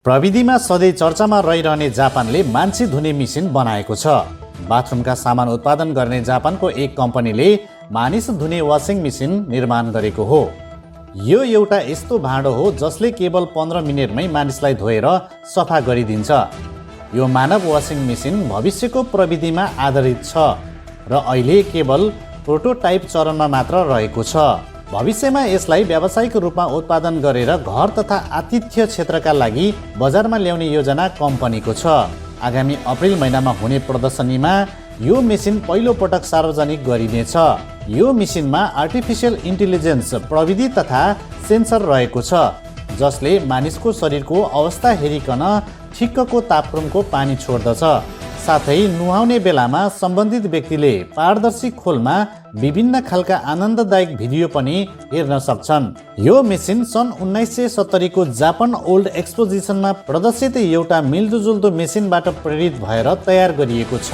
प्रविधिमा सधैँ चर्चामा रहिरहने जापानले मान्छे धुने मेसिन बनाएको छ। बाथरुमका सामान उत्पादन गर्ने जापानको एक कम्पनीले मानिस धुने वासिङ मेसिन निर्माण गरेको हो। यो एउटा यस्तो भाँडो हो जसले केवल 15 मिनेटमै मानिसलाई धोएर सफा गरिदिन्छ। यो मानव वासिङ मेसिन भविष्यको प्रविधिमा आधारित छ र अहिले केवल प्रोटोटाइप चरणमा मात्र रहेको छ। भविष्यमा यसलाई व्यावसायिक रूपमा उत्पादन गरेर घर तथा आतिथ्य क्षेत्रका लागि बजारमा ल्याउने योजना कम्पनीको छ। आगामी अप्रिल महिनामा हुने प्रदर्शनीमा यो मेसिन पहिलो पटक सार्वजनिक गरिनेछ। यो मेसिनमा आर्टिफिसियल इन्टेलिजेन्स प्रविधि तथा सेन्सर रहेको छ, जसले मानिसको शरीरको अवस्था हेरिकन ठिक्कको तापक्रमको पानी छोड्दछ। साथै नुहाउने बेलामा सम्बन्धित व्यक्तिले पारदर्शी खोलमा विभिन्न खालका आनन्ददायक भिडियो पनि हेर्न सक्छन्। यो मेसिन सन् 1970 को जापान ओल्ड एक्सपोजिसनमा प्रदर्शित एउटा मिल्दोजुल्दो मेसिनबाट प्रेरित भएर तयार गरिएको छ।